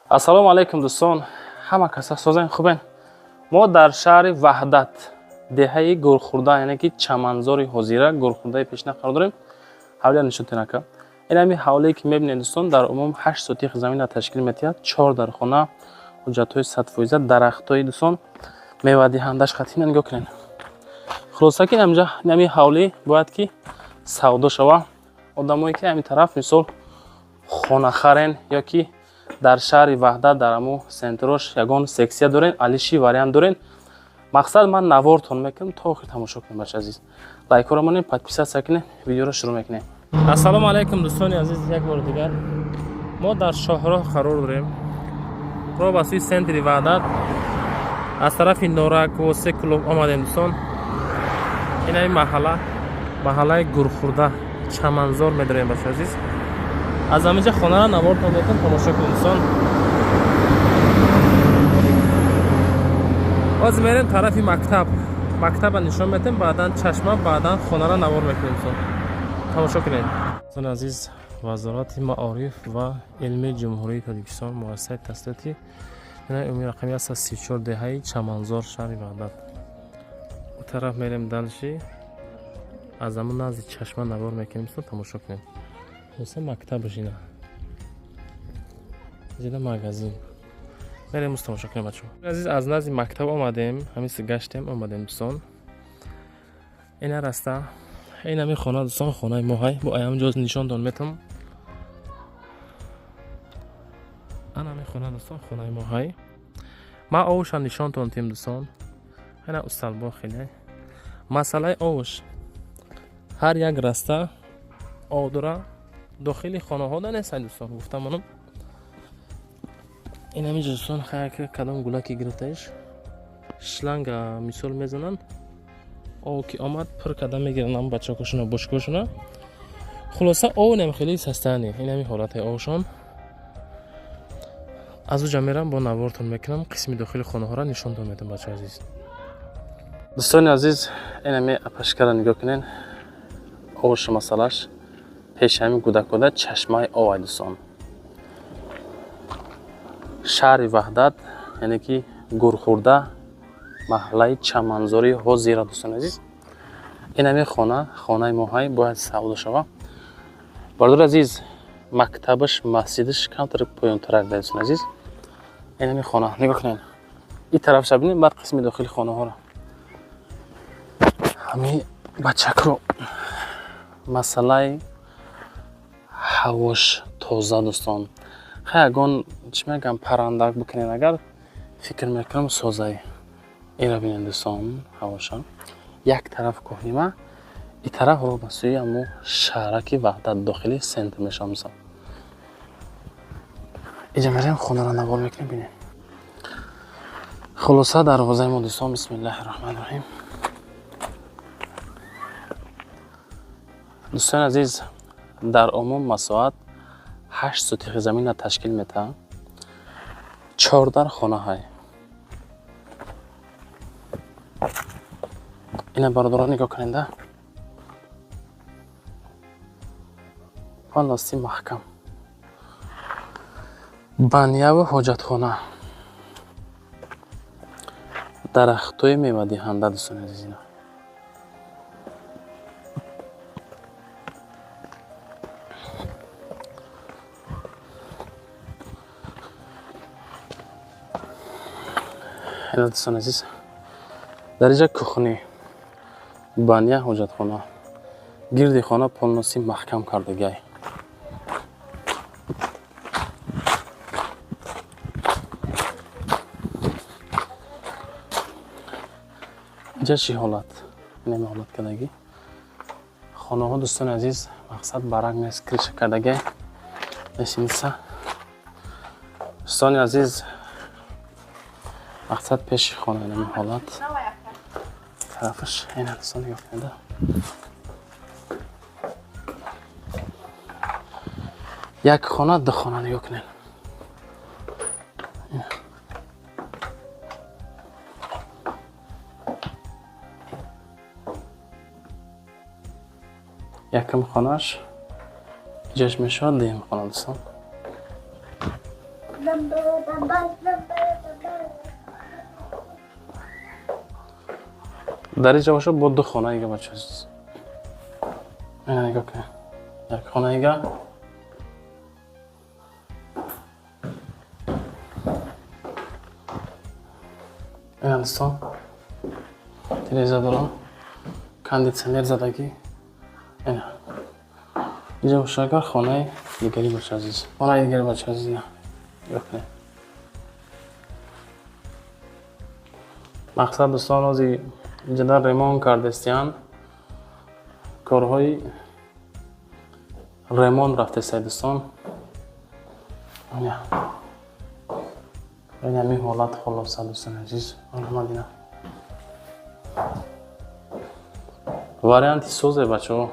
Ассалому алайкум, дӯстон, ҳама каса созен, хубен? Мо дар шаҳри Ваҳдат, деҳаи Гурхурда, яъне ки Чаманзори ҳозира, Гурхурдаи пешина қарор дорем. Ҳавлия нишон тинака. Ин ҳами ҳавлие ки мебинед, дӯстон, дар умум 8 сотих заминро ташкил метиҳад, чор дархона, ҳуҷҷатҳои 100%, дарахтҳои, дӯстон, мевадиҳандаш қатъи нигоҳ кунед. Хулоса ки инҷа ҳами ҳавлӣ бояд ки савдо шава. Одамое ки ҳамин тараф, мисол, хонахарен ё ки дар шаҳри Ваҳдат дар ҳамо центрош ягон сексия дорен, алиши вариант дорен, мақсад ман навортон мекунам, то охир тамошо кунем. Бача азиз, лайкҳоро монем, подписаться кунем, видеоро шурӯъ мекунем. Ассалому алайкум, дӯстони азиз, як бори дигар мо дар шоҳроҳ қарор дорем, роҳ ба сӯи центри Ваҳдат аз тарафи Норак Восе клуб омадем. Дӯстон, ин ҳами маҳалла, маҳаллаи Гурхурда, Чаманзор медорем. Бача азиз, аз ҳаминҷа хонаро навортон мекунам, тамошо кунед. Дӯстон, ҳозир мерем тарафи мактаб, мактаба нишон метем, баъдан чашма, баъдан хонаро навор мекунем. Дӯстон, тамошо кунед. Дӯстони азиз, Вазорати маориф ва илми Ҷумҳурии Тоҷикистон, муассисаи таҳсилоти умумии рақами 134, деҳаи Чаманзор, шаҳри Ваҳдат. У тараф мерем, дальше аз ҳамон назди чашма навор мекунем. Дӯстон, тамошо кунем. Хулоса, мактабаш ина, зида магазин мерем, муз тамошо кунем. Бачаҳо азиз, аз назди мактаб омадем, ҳамиси гаштем, омадем. Дӯстон, ина раста, ин ҳами хона, дӯстон, хонаи мо ҳай. Бо аямҷоз нишонтон метам. Ана ҳами хона, дӯстон, хонаи мо ҳай. Ман овушам нишонтон тим, дӯстон. Ина усталбо хеле масъалаи овуш, ҳар як раста ов дора, дохили хонаҳо да нестан. Дӯстон, гуфтамонам, ин ҳамиҷа, дӯстон, хайр, кадом гулаки гирифтаиш, шланга мисол мезананд, ов ки омад, пур карда мегиранд ам бачакошуна, бошкошуна. Хулоса, ов нем хеле састани, ин ҳами ҳолати овшон. Аз уҷа мерам, бо навортон мекунам, қисми дохили хонаҳоро нишонтон медам, бача азиз. Дӯстони азиз, ин ҳами апашкара нигоҳ кунед, овшу масъалаш пеши ҳамин гудакода чашмаи ов ай. Дӯстон, шаҳри Ваҳдат, яъне ки Гурхурда, маҳаллаи Чаманзори ҳозира. Дӯстони азиз, ин ҳамин хона, хонаи моҳай, бояд савдо шава. Бародари азиз, мактабаш, масҷидаш камтар поёнтарак. Дӯстони азиз, ин ҳамин хона, нигоҳ кунед, ин тарафша бинед, баъд қисми дохили хонаҳоро. Ҳамин бачакро масъалаи ҳавош тоза. Дӯстон, хай, ягон чӣ мегӯям, паррандак бикунед, агар фикр мекунам, созай. Инро бинед, дӯстон, ҳавоша як тараф кӯҳнима, и тараф ро ба сӯи ҳамо шаҳраки Ваҳдат, дохили центр мешавам. Мисол, иҷа мерем, хонаро навор мекунем, бинед. Хулоса, дарвозаи мо, дӯстон, бисмиллаҳи раҳмани раҳим. Дӯстони азиз, дар умум масоҳат 8 сотихи заминро ташкил метаҳад, чордар хона ҳай. Ина, бародарон, нигоҳ куненда, полностью маҳкам, баняву ҳоҷатхона, дарахтҳои мевадиҳанда. Дӯстони азиз, ина ина, дӯстони азиз, дар инҷа кухни, баня, ҳоҷатхона, гирди хона полностью маҳкам кардагиай. Инҷа чӣ ҳолат, инами ҳолат кардагӣ хонаҳо. Дӯстони азиз, мақсад барак нест, крыша кардагиай, лестница. Дӯстони азиз, мақсад пеши хона инами ҳолат, тарафаш ина. Дӯстон, нигоҳ кунед, як хона, ду хона, нигоҳ кунед. Якум хонаш иҷаш мешавад, дуюм хона, дӯстон. Дар инҷа боша бо ду хона дига, бача азиз. Ина нигоҳ кунед. Як хона дига. Ина дӯстон. Телевизор дорам. Кондитсионер задагӣ. Ина. Инҷа боша агар хонаи дигари, бача азиз. Хонаи дигари, бача азиз, ина. Нигоҳ кунед. Мақсад, дӯстон, ози инҷа ремонт кардестиян, корҳои ремонт рафтестай, дӯстон. Ин ҳамин ҳолат хулоса, дӯстони азиз, марҳамат. Ина варианти созе, бачаҳо,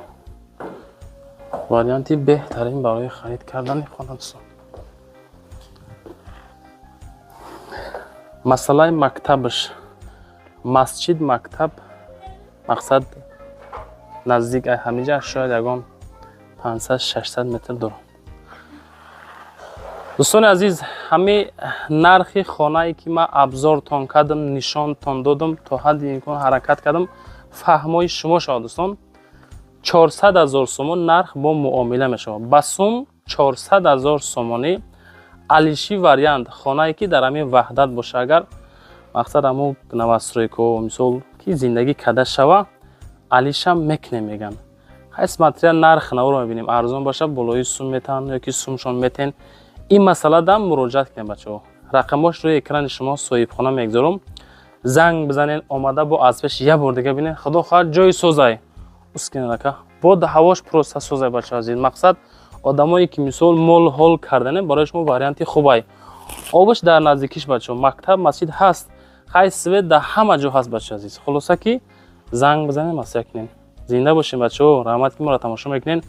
варианти беҳтарин барои харид кардани хона, дӯстон. Масъалаи мактабаш, масҷид, мактаб, мақсад, наздик ай ҳамиҷа шояд ягон 500-600 метр дорам. Дӯстони азиз, ҳами нархи хонае ки ман абзортон кардам, нишонтон додам, то ҳадди имкон ҳаракат кардам фаҳмои шумо шавад, дӯстон. 400 ҳазор сомон нарх бо муомила мешавад. Ба сум 400 ҳазор сомонӣ алиши вариант хонае ки дар ҳамин Ваҳдат боша агар, мақсад, ҳамун новостройка, мисол, ки зиндагӣ карда шава, алишам мекунем меган. Хай, смотря нарх наворо мебинем, арзон боша, болои сум метаҳанд ё ки сумшон метен. Ин масъаладам муроҷиат кунем, бачаҳо. Рақамош рӯи экрани шумо соҳибхона мегузорам, занг бизанен, омада бо аз пеш як бор дига бинен. Худо хоҳад, ҷои созай ускинака бо ҳавош просто созай, бачаҳо азиз. Мақсад, одамое ки мисол мол ҳол кардане, барои шумо варианти хубай. Обаш дар наздикиш, бачаҳо, мактаб, масҷид ҳаст, хай, свет дар ҳама ҷо ҳаст, бачаҳо азиз. Хулоса ки занг бизанем, маслиҳат кунем. Зинда бошем, бачаҳо, раҳмат ки моро тамошо мекунен.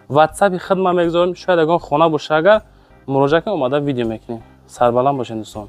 Ватсапи хидма мегузорем, шояд ягон хона боша агар, муроҷиат кунем, омада видео мекунем. Сарбаланд бошед, дӯстон.